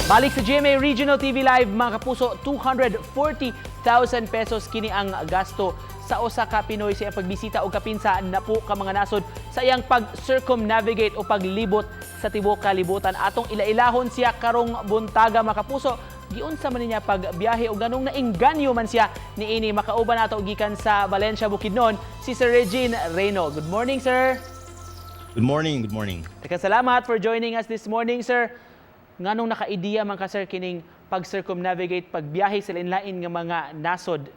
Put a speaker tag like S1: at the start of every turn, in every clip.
S1: Balik sa GMA Regional TV Live, mga kapuso, ₱240,000 kini ang gasto sa usa ka Pinoy sa iyang pagbisita og kapin sa napo ka mga nasod sa iyang pag-circumnavigate o paglibot sa tibuok kalibutan. Atong ilailahon siya karong buntaga, mga kapuso. Giunsa man niya pagbiyahe o nganong nainganyo man siya niini? Makauban nato gikan sa Valencia, Bukidnon, si Sir Regine Reyno. Good morning, sir.
S2: Good morning, good morning.
S1: Teka, salamat for joining us this morning, sir. Nganong naka-ideya man ka, sir, kining pag-circumnavigate, pagbiyahe sa lain-lain nga mga nasod?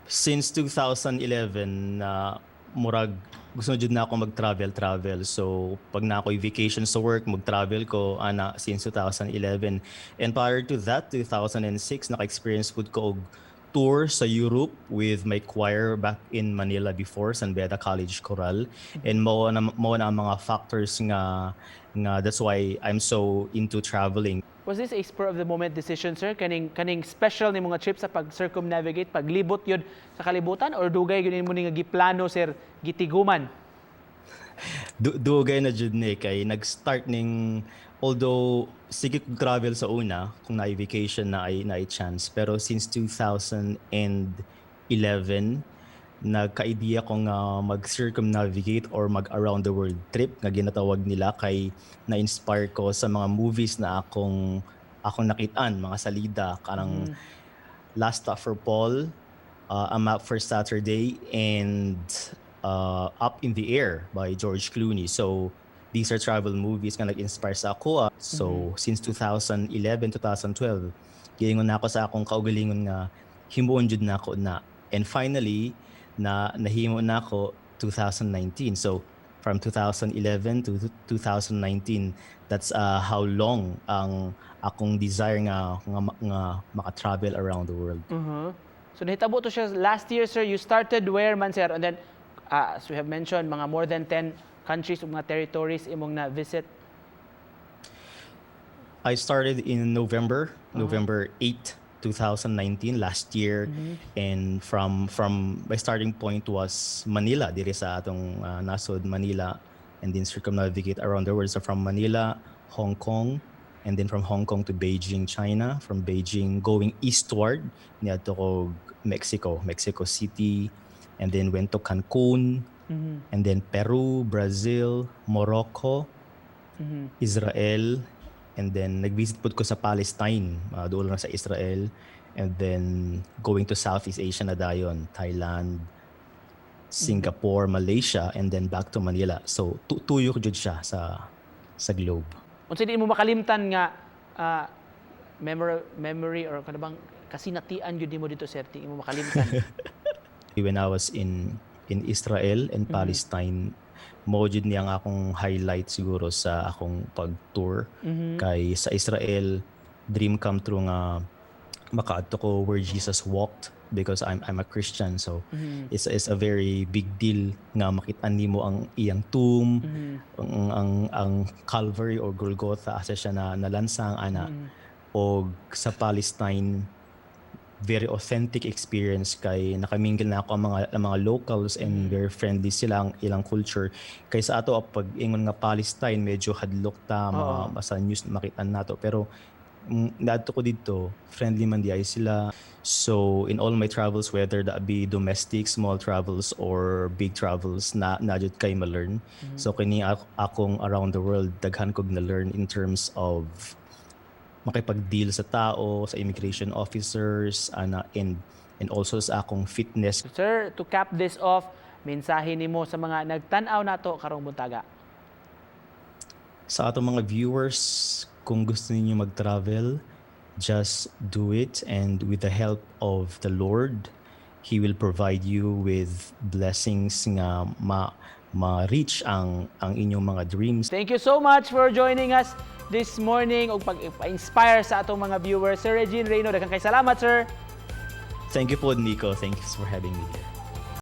S2: Since 2011 na murag gusto na jud na ako mag-travel travel. So pag na ako'y vacation sa work, mag-travel ko ana since 2011. And prior to that, 2006, naka-experience pud ko og tour sa Europe with my choir back in Manila before, San Beda College Choral. And mao na ang mga factors nga that's why I'm so into traveling.
S1: Was this a spur of the moment decision, sir? Kaning special ni mga trip sa pag-circumnavigate, paglibot yun sa kalibutan, or dugay gyud mo ni nga giplano, sir, gitiguman?
S2: Dugay na jud ni kay nag-start ning, although sige kog travel sa una kung na vacation na ay na chance, pero since 2011 nagka-idea ko nga mag-circumnavigate or mag around the world trip nga ginatawag nila, kay na-inspire ko sa mga movies na akong nakitaan, mga salida kanang Last Stop for Paul, A Map for Saturday and Up in the Air by George Clooney. So these are travel movies nga nag-inspire sa ako, ah. So since 2011, 2012, giingon na ako sa akong kaugalingon nga himuon jud na ako na. And finally na nahimo na ako 2019. So from 2011 to 2019, that's how long ang akong desire nga maka-travel around the world.
S1: So nahitabo to siya last year, sir. You started where man, sir? And then, as we have mentioned, mga more than 10 countries ug mga territories imong na visit.
S2: I started in November, November 8, 2019, last year. And from my starting point was Manila, diri sa atong nasod Manila, and then circumnavigate around the world. So from Manila, Hong Kong, and then from Hong Kong to Beijing, China, from Beijing going eastward niadto ko Mexico, Mexico City, and then went to Cancun, and then Peru, Brazil, Morocco, Israel, and then nag-visit pud ko sa Palestine, doon lang sa Israel, and then going to Southeast Asia na dayon, Thailand, Singapore, Malaysia, and then back to Manila. So tuyok jud siya sa globe.
S1: Unsa di mo makalimtan nga memory or kana bang kasinatian gyud nimo dito, sir, di mo makalimtan?
S2: When I was in Israel and Palestine, mao jud niya ang akong highlight siguro sa akong pag-tour. Kay sa Israel, dream come true nga makaadto ko where Jesus walked because I'm a Christian. So it's a very big deal nga makit-an nimo ang iyang tomb, ang Calvary or Golgotha, asa siya na nalansang ana. Og sa Palestine, very authentic experience kay nakamingle na ako ang mga locals and very friendly sila, ang ilang culture. Kay sa ato, pag ingon nga Palestine, medyo hadlok ta mga sa news na makita nato, pero naadto ko dito, friendly man diay sila. So in all my travels, whether that be domestic small travels or big travels, na jud kay ma-learn. So kini akong around the world, daghan kog na learn in terms of makipag-deal sa tao, sa immigration officers, ana, and also sa akong fitness.
S1: Sir, to cap this off, mensahe nimo sa mga nagtan-aw nato karong buntaga.
S2: Sa atong mga viewers, kung gusto niyo mag-travel, just do it, and with the help of the Lord, He will provide you with blessings nga ma ma-reach ang inyong mga dreams.
S1: Thank you so much for joining us this morning ug pag-inspire sa atong mga viewers. Sir Regine Reyno, daghang kay salamat, sir.
S2: Thank you po, Nico. Thank you for having me here.